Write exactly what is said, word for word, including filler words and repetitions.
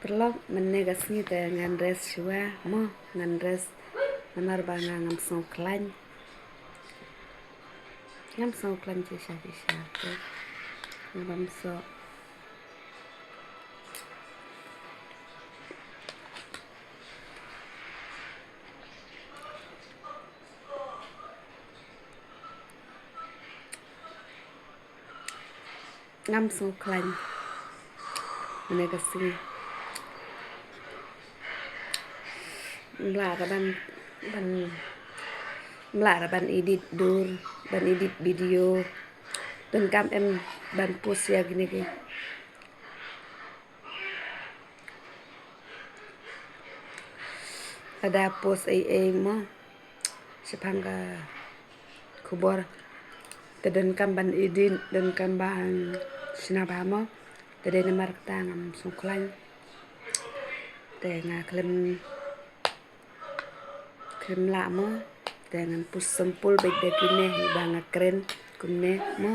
Paralok, mynne ka sngi te ngan rest shuwa mo, ngan rest namar ba nga ngam sngewkhlaiñ. Ngam sngewkhlaiñ shisha shisha te nga bam soh. Ngam sngewkhlaiñ mynne ka sngi. Mlah ra ban ban mlah ra ban edit dur, ban edit video. Donkam em ban post ïa kine ki. Lada post ei ei mo shaphang ka khubor te donkam ban edit, donkam ban shna bha mo. Te dei namar kata ngam sngewkhlaiñ. Te nga khlem khlem lah mo. Te ngan post sampul bad da kine ba nga kren kumne mo.